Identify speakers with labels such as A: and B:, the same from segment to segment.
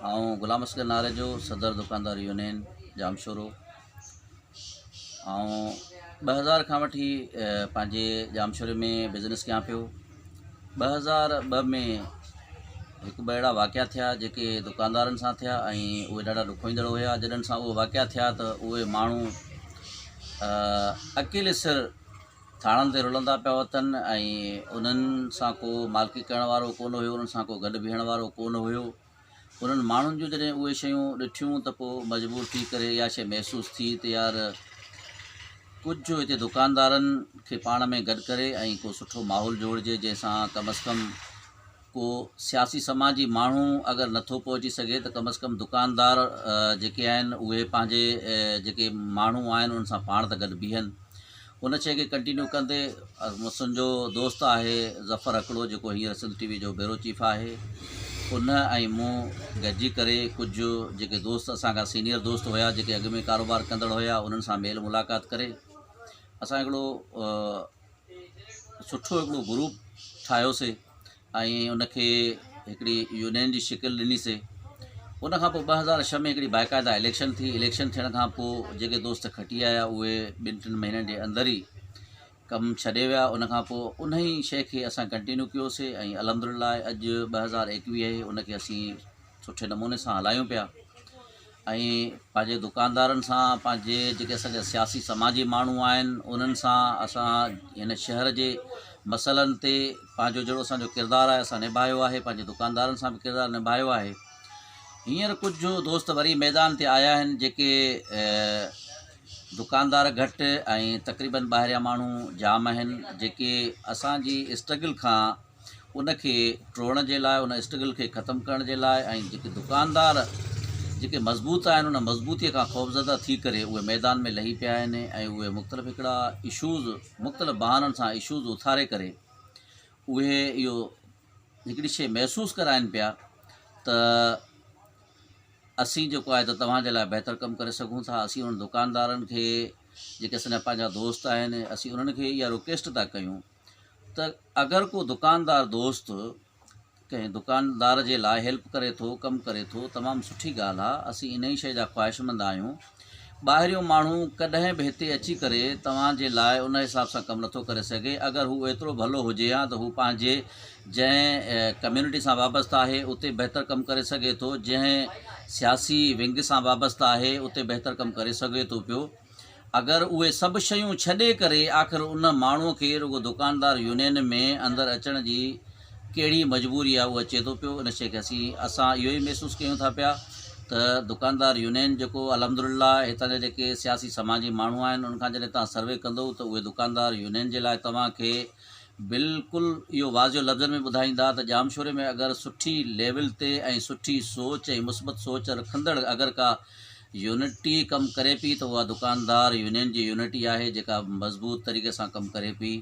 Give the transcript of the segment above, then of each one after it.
A: آئون غلام اصغر ناريجو صدر دڪاندار يونين ڄامشورو. آئون 2000 کان وٺي پنهنجي ڄامشوري ۾ بزنس ڪيان پيو. 2002 ۾ هڪ ٻه اهڙا واقعا ٿيا جيڪي دڪاندارن سان ٿيا ۽ اهي ڏاڍا ڏکوئيندڙ هيا. جڏهن سان اهي واقعا ٿيا ته اهي ماڻهو اڪيلي سر ٿاڻن تي رلندا پيا وتن ۽ انهن سان ڪو مالڪي ڪرڻ وارو ڪونه هيو، انهن سان ڪو گڏ بيهڻ وارو ڪونه هيو. انهن ماڻهن جون جڏهن اهي شيون ڏٺيون ته پوء مجبور ٿي ڪري اها شيء محسوس ٿي ته يار ڪجهه هتي دڪاندارن کي پاڻ ۾ گڏ ڪري ۽ ڪو سٺو ماحول جوڙجي جنهن سان ڪم از ڪم ڪو سياسي سماجي ماڻهو اگر نٿو پهچي سگهي ته ڪم از ڪم دڪاندار جيڪي آهن اهي پنهنجي جيڪي ماڻهو آهن انهن سان پاڻ ته گڏ بيهن. ان شيء کي ڪنٽينيو ڪندي مسن جو دوست آهي ظفر هڪڙو جيڪو هينئر سنڌ ٽي وي جو بيورو چيف آهي ان ۽ مون گڏجي ڪري ڪجهه جيڪي دوست اسان کان سينيئر دوست هيا جيڪي اڳ ۾ ڪاروبار ڪندڙ هيا انهن سان ميل ملاقات ڪري اسان هڪڙو سٺو هڪڙو گروپ ٺاهيوسي ۽ ان کي هڪڙي يونين جي شڪل ڏنيسي. ان کان پوء 2006 ۾ هڪڙي باقاعده اليڪشن ٿي. اليڪشن ٿيڻ کان پوء جيڪي دوست کٽي آيا اهي ٻن ٽن مهينن جي اندر ئي ڪم ڇڏي ويا. ان کان پوء ان ئي شيء کي اسان ڪنٽينيو ڪيوسي ۽ الحمد لله اڄ 2021 آهي ان کي اسين سٺي نموني سان هلايون پيا ۽ پنهنجي دڪاندارن سان پنهنجي جيڪي اسان جا سياسي سماجي ماڻهو آهن انهن سان اسان هن شهر جي مسئلن تي پنهنجو جهڙو اسان جو ڪردار آهي اسان نڀايو آهي پنهنجي دڪاندارن سان به ڪردار نڀايو آهي. هينئر ڪجهه دوست وري ميدان تي آيا آهن جيڪي دڪاندار گهٽ ۽ تقريبن ٻاهريان ماڻهو جام آهن جيڪي اسان جي اسٽرگل کان ان کي ٽوڙڻ جي لاء ان اسٽرگل کي ختم ڪرڻ جي لاء ۽ جيڪي دڪاندار جيڪي مضبوط آهن ان مضبوطي کان خوفزده ٿي ڪري اهي ميدان ۾ لهي پيا آهن ۽ اهي مختلف هڪڙا اشوز مختلف بهانن سان اشوز اٿاري ڪري اهي اهو هڪڙي شيء محسوس ڪرائن پيا ته اسين جيڪو آهي ته توهان جي لاء بهتر ڪم ڪري سگهون ٿا. اسين انهن دڪاندارن کي جيڪي اسان جا پنهنجا دوست آهن اسين انهن کي اها رڪويسٽ ٿا ڪيون ته اگر ڪو دڪاندار دوست ڪنهن دڪاندار جي لاء هيلپ ڪري ٿو ڪم ڪري ٿو تمام سٺي ڳالهه آهي اسين انهي شيء جا خواهشمند آهيون. ٻاهريون ماڻهو ڪڏهن به هتي اچي ڪري توهان جي لاء ان حساب سان ڪم نٿو ڪري سگهي. اگر هو ايترو ڀلو هجي ها ته هو پنهنجي جنهن ڪميونٽي سان وابسته آهي اتي بهتر ڪم ڪري سگهي ٿو، جنهن سياسي ونگ سان وابسته آهي اتي بهتر ڪم ڪري سگهي ٿو پيو. اگر اهي سڀ شيون ڇڏي ڪري آخر ان ماڻهوء کي رڳو دڪاندار يونين ۾ اندر اچڻ جي ڪهڙي مجبوري آهي اهو اچي ٿو پيو ان شيء کي اسين اسان اهو ئي محسوس ڪيون ٿا پيا ته دڪاندار يونين جيڪو الحمدلله هتان جا جيڪي سياسي سماجي ماڻهو آهن ان کان جڏهن توهان سروي ڪندو ته اهي دڪاندار يونين جي لاء توهان کي بلڪل اهو واضح لفظن ۾ ٻڌائيندا ته ڄامشوري ۾ اگر سٺي ليول تي ۽ سٺي سوچ ۽ مثبت سوچ رکندڙ اگر ڪا يونٽي ڪم ڪري پئي ته اها دڪاندار يونين جي يونٽي آهي جيڪا مضبوط طريقي سان ڪم ڪري پئي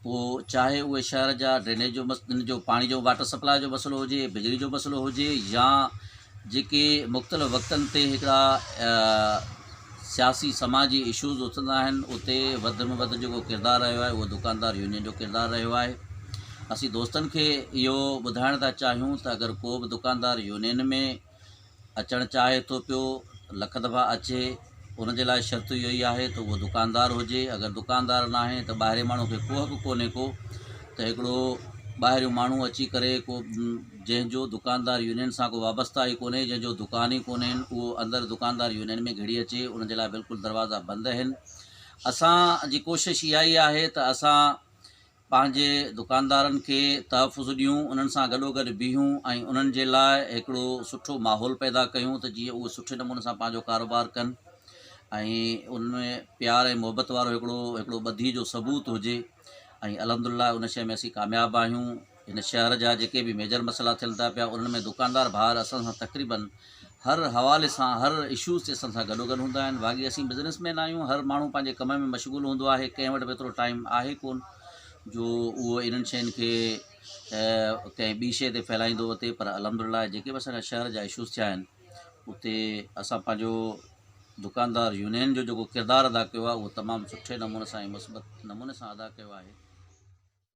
A: پوء چاهي اهي شهر جا ڊرينيج جو ان جو پاڻي جو واٽر سپلاء جو مسئلو هجي بجلي جو مسئلو هجي يا جيڪي مختلف وقتن تي هڪڙا سياسي سماجي اشوز اٿندا آهن اتي وڌ ۾ وڌ جيڪو ڪردار رهيو آهي اهو دڪاندار يونين جو ڪردار رهيو آهي اسين دوستن کي اهو ٻڌائڻ ٿا چاهيون ته اگر ڪو به دڪاندار يونين ۾ اچڻ چاهي ٿو پيو لک دفعا اچي ان جي لاء شرط اهو ئي آهي ته اهو دڪاندار هجي اگر دڪاندار ناهي ته ٻاهرين ماڻهو کي ڪو حق ڪونهي ڪو ته هڪڙو ٻاهريون ماڻهو اچي ڪري ڪو جنهن جو دڪاندار يونين سان ڪو وابسته ئي ڪونهي جنهن جو دڪان ئي ڪونهن اهو اندر دڪاندار يونين ۾ گهڙي اچي ان جي لاء بلڪل دروازا بند آهن اسان جي ڪوشش اها ئي آهي ته اسان پنهنجي دڪاندارن کي تحفظ ڏيون، انهن سان گڏوگڏ بيهون ۽ انهن جي لاء هڪڙو سٺو ماحول پيدا ڪيون ته جيئن اهي سٺي نموني سان پنهنجو ڪاروبار ڪن ۽ ان ۾ پيار ۽ محبت وارو هڪڙو هڪڙو ٻڌي جو ثبوت هجي ۽ الحمدلله ان شيء ۾ اسين ڪامياب آهيون. هن شهر جا جيڪي به ميجر مسئلا ٿين ٿا پيا انهن ۾ دڪاندار ڀائر اسان سان تقريبن هر حوالي سان هر اشوز تي اسان سان گڏوگڏ هوندا آهن. واڳي اسين بزنس مين آهيون هر ماڻهو پنهنجي ڪم ۾ مشغول هوندو آهي ڪنهن وٽ به ايترو ٽائيم آهي ڪون جو اهو انهن شين کي ڪنهن ٻي شيء تي ڦهلائيندو وتي پر الحمدلله جيڪي به اسان جا شهر جا اشوز ٿيا آهن اتي اسان پنهنجو دڪاندار يونين جو جيڪو ڪردار ادا ڪيو آهي اهو تمام سٺي نموني سان ۽ مثبت نموني سان ادا ڪيو آهي.